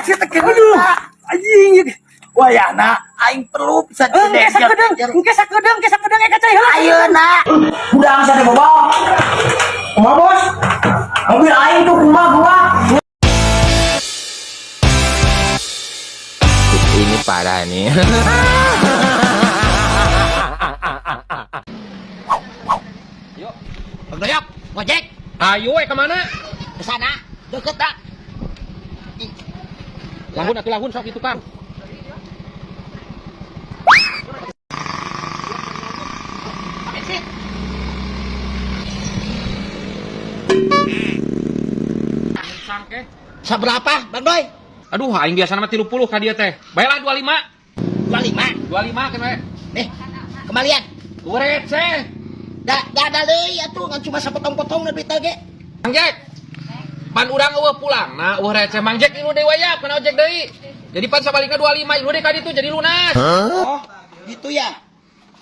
sih teh? Aduh, anjing. Wayahna aing perlu pisan. Engke sakedeung, engke sakedeung, engke sakedeung ka cai heula. Ayeuna. Hudang sia teh bobo. Kumaha, Bos? Mobil aing tuh kumaha gua? Ini parah nih. Yuk. Bang Doyok, ngojek. Ayo we kemana? Ke sana, deket tak? Lahun atuh lahun sok itu Kang. Bensin. Sangke. Seberapa, Bang Doy? Aduh, aing biasa mah 30 ka dieu teh. Baiklah 25. 25. 25 kan we. Nih, kembalian. Receh. Da, da ada deui atuh ngan cuma sapotong-potong duit ge. Mang Jack. Pan urang eueuh pulang. Nah, eueuh receh Mang Jack ilu deui waya, kana ojek deui. Jadi pan sabalikna 25 ilu deui ka ditu jadi lunas. Oh, gitu ya.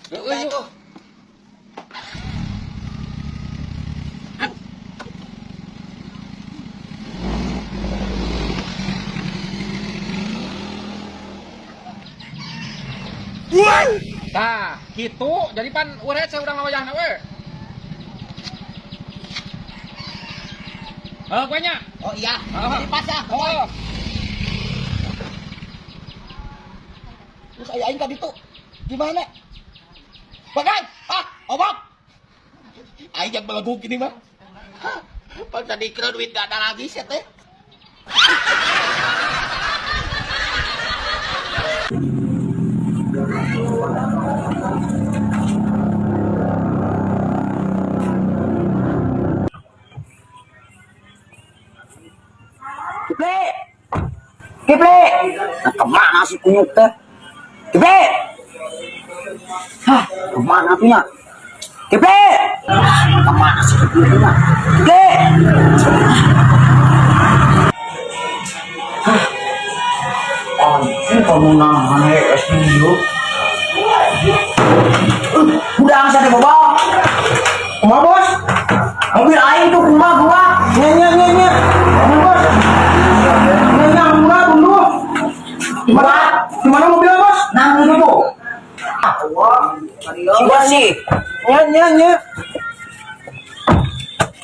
Heeh, Udah yuk. tuh. Tah, kitu jadi pan eueuh receh urang ngawayahna we. Heuh, gue nya. Oh iya, Ah. jadi pas ya. Bang Doy. Oh. Terus aya aing ka ditu. Gimana? Bagai, ah, obok. Aing yang beleguk ini mah. Hah, pas tadi kira duit gak ada lagi sih teh. Kipli. Kipli. Nah, kemana si kunyuk teh? Kipli. Hah, kemana tuh nya? Kipli. Kemana si Kipli tuh nya? Kipli. Hah. Anjing kamu nahan es dulu. Hudang sia teh bobo. Kumaha, Bos? Mobil aing tuh kumaha gua? Nya nya nya nya. Nya, Bos. Nya nya ampura tunduh. Di mana? Di mana mobilnya, Bos? Nah, itu tuh. Si bersih. Nya nya nya.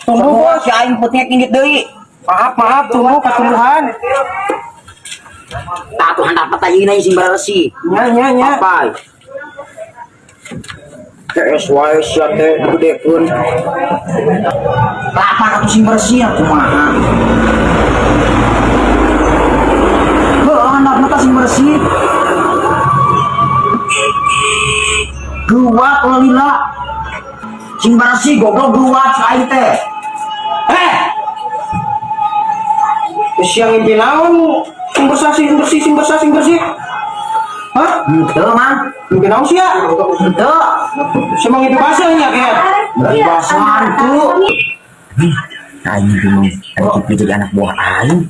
Tunggu, Bos. Si aing putihnya tinggi deui. Maaf, maaf, tunggu ketumbuhan. Tah tuh handap ayeuna sing bersih. Nya nya nya. Apa? Kees wae sia teh digedekeun. Lapar atuh sing bersih ya kumaha. Heuh, handapna teh sing bersih. Geuwat lila. Sing bersih goblok geuwat si aing teh. Eh, Siang ngimpi naon? Sing bersih, sing bersih, sing bersih, sing bersih. Hah? Henteu, Mang. Ngimpi naon sih ya? Henteu. Siapa ngimpi basah nya kayak? Basah tuh. Aing bingung, ada Kipli jadi anak buah aing.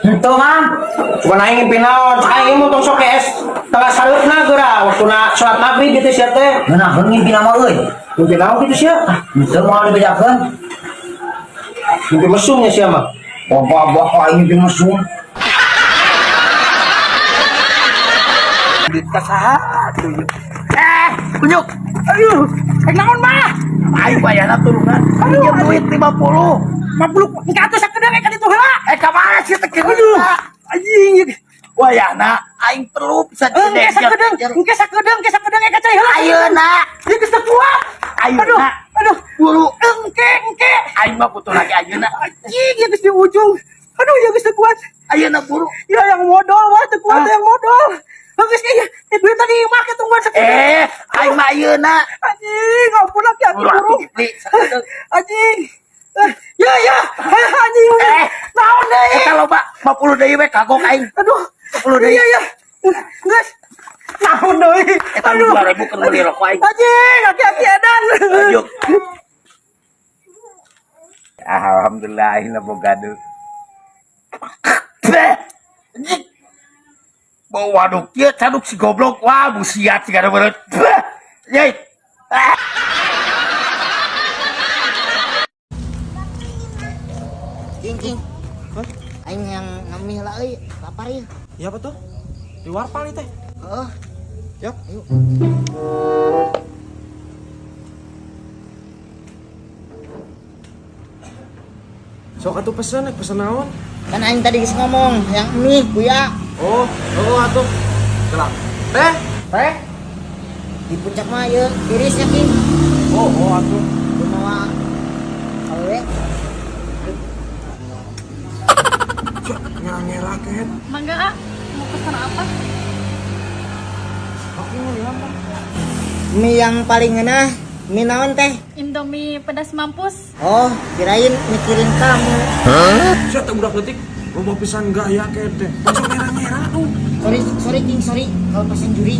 Henteu, Mang. Bukan aing ngimpi naon, aing mau tong sok es tengah sareupna geura waktuna salat maghrib gitu sia teh. Ngeunaheun ngimpi nama euy. Ngimpi naon gitu sia? Henteu moal dibejakeun. Ngimpi mesumnya sia mah. Bapak-bapak aing ngimpi mesum. Duit ka saha atuh ieu? Eh, kunyuk. Aduh, rek naon mah? Aing bayarna tulungan. Aduh, duit 50. 50 engke atuh sakedeung ka ditu heula. Eh, ka mana sih teh? Aduh, anjing. Wayahna aing perlu pisan. Engke sakedeung, engke sakedeung, engke sakedeung ka cai heula. Ayeuna. Ieu geus teu kuat. Ayeuna. Aduh, aduh. Buru. Engke, engke. Aing mah butuh lagi ayeuna. Anjing, ieu geus di ujung. Aduh, ieu geus teu kuat. Ayeuna buru. Ya yang modal, wah teu kuat yang modal. Geus ieu, duit tadi make tungguan sakedeung. Eh, aing mah ayeuna. Anjing, ampun lah hati Buru atuh buru. Kipli. Sakedeung. Anjing. Eh, ya ya, anjing. Eh. Naon deui? Eta loba 50 deui we kagok aing. Aduh. 10 deui. Iya ya. Geus. Naon deui? Eta nu 2000 keur meuli rokok aing. Anjing, hati-hati edan. Lanjut. Alhamdulillah aing lah boga deui. Beh. Anjing. Bau waduk kieu caduk si goblok. Wah, busiat si kada bereut. Beh. Yey. Ah. Cing, cing. Aing Aing yang ngemih lah euy, lapar ieu. Iya apa tuh? Di warpal nih teh. Heeh. Yap. Ayo. Sok atuh pesen, rek pesen naon? Kan aing tadi geus ngomong yang mie kuya. Oh, oh atuh. Kelak. Teh, teh. Di puncak mah ieu tirisnya King. Oh, oh atuh. Kumaha awewe? Cek, ngerang-ngerang ket. Mangga, ah. Mau pesan apa? Aku ngeliat apa? Mie yang paling ngeunah, mie naon teh? Indomie pedas mampus. Oh, kirain mikirin kamu. Sia teh budak leutik, loba pisan gaya ket teh. Langsung merah-merah tuh. Sorry, sorry King, sorry kalau pesan juri.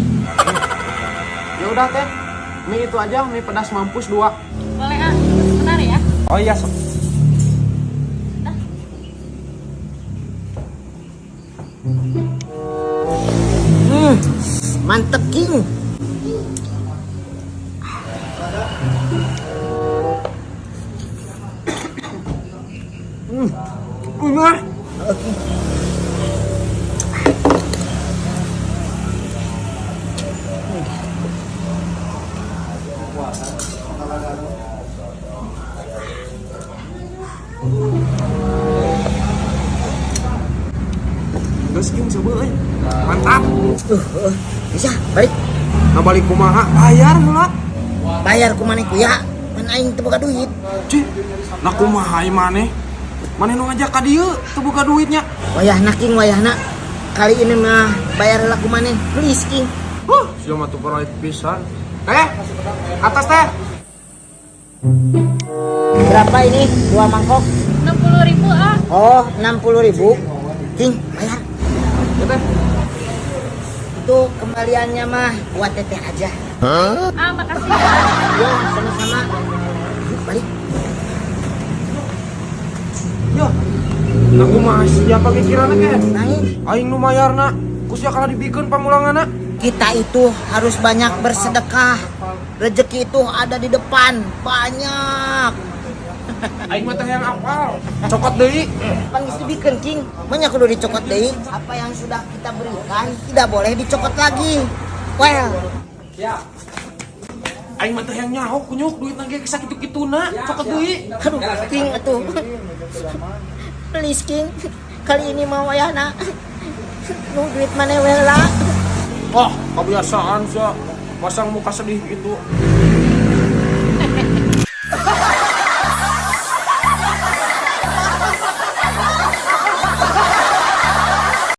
Ya udah teh. Mie itu aja, mie pedas mampus 2. Boleh, ah. Tunggu sebentar ya. Oh iya, sok. Mantep King. Nah. Oke. Geus King coba euy. Mantap. Bisa balik. Nah balik kumaha? Bayar heula. Bayar ku maneh kuya. Pan aing teu boga duit. Cih, nah kumaha ieu maneh? Maneh nu ngajak ka dieu teu boga duitnya. Wayahna King, wayahna. Kali ini mah bayar heula ku maneh. Please King. Huh, sia mah teu perait pisan. Teh, atas teh. Berapa ini? 2 mangkok? 60.000, ah. Oh, 60.000. King, bayar. Ya teh. Itu kembaliannya mah buat teteh aja. Hah? Ah, makasih ya. Ya, sama-sama. Yuk, balik. Ya. Nah kumaha sia pamikiranna ke? Naik. Aing nu mayarna, ku sia kalah dibikeun pamulanganna. Kita itu harus banyak bersedekah. Rezeki itu ada di depan, banyak. Aing mah teh yang apal. Cokot deui. Pan geus dibikeun King, mah kudu dicokot deui. Apa yang sudah kita berikan tidak boleh dicokot lagi. Well, Siap. Aing mah teh yang nyaho kunyuk duitna ge sakitu-kituna, cokot deui. Aduh, King atuh. Please King, kali ini mau wayahna. Nu duit maneh we lah. Wah, kebiasaan sia. Masang muka sedih gitu.